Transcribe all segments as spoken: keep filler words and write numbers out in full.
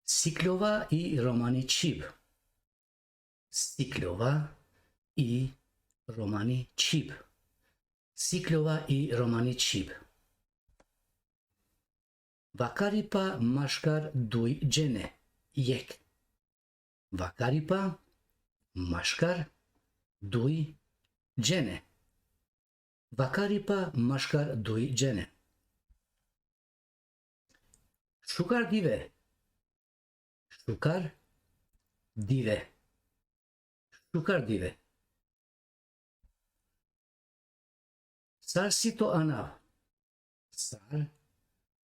Sikljova i romani čhib. Sikljova i romani čhib. Sikljova i romani čhib. Vakaripa maškar duj džene. Jekh. Vakaripa maškar duj džene. Vakaripa maškar duj džene. Šukar dive. Šukar dive. Šukar dive. Sar si to anav? Sar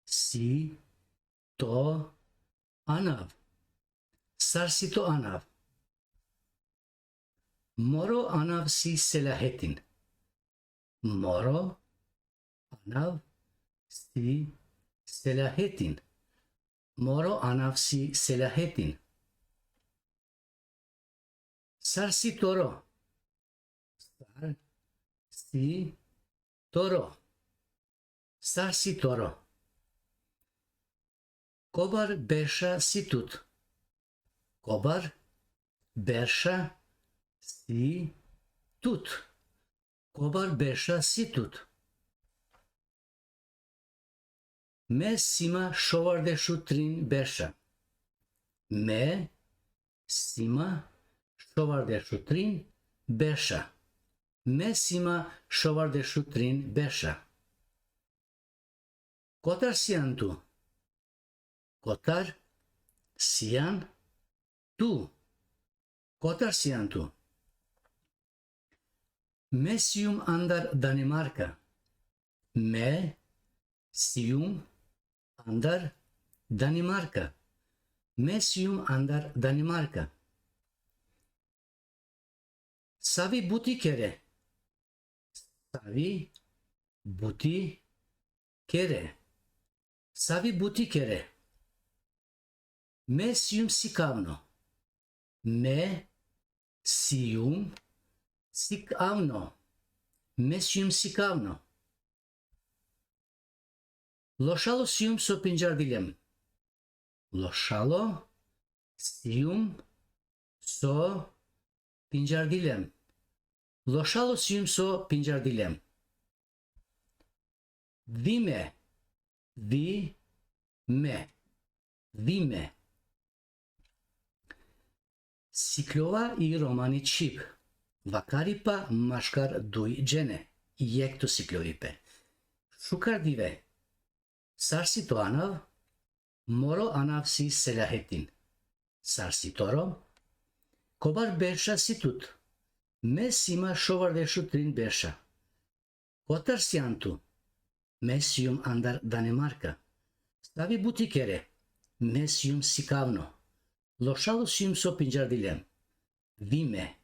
si to anav? Sar si to anav? Moro anav si Selahetin. Moro anav si Selahetin. Moro anav si Selahetin. Sar si toro? Sar si toro? Sar si toro? Kobar berša si tut? Kobar berša si tut? Kobar berša si tut? Me sima šovardešutrin berša. Me sima šovardešutrin berša. Me sima šovardešutrin berša. Kotar sian tu? Kotar sian tu? Kotar sian tu? Me sium andar Danimarka. Me sium andar Danimarka. Me sium andar Danimarka. Savi buti kere? Savi buti kere? Savi buti kere? Me sium sikavno. Me sium sikavno. Me sium sikavno. Lošalo sium so pindžardilem. Lošalo sium so pindžardilem. Lošalo sium so pindžardilem. Dime. Dime. Dime. Sikljova i romani čhib. Vakaripa maškar duj džene. Jekh to sikljovipe. Šukar dive. Sar si to anav? Moro anav si Selahetin. Sar si toro? Kobar berša si tut? Me sima šovardešutrin berša. Kotar sian tu? Me sium andar Danimarka. Savi buti kere? Me sium sikavno. Lošalo sium so pindžardilem. Dime.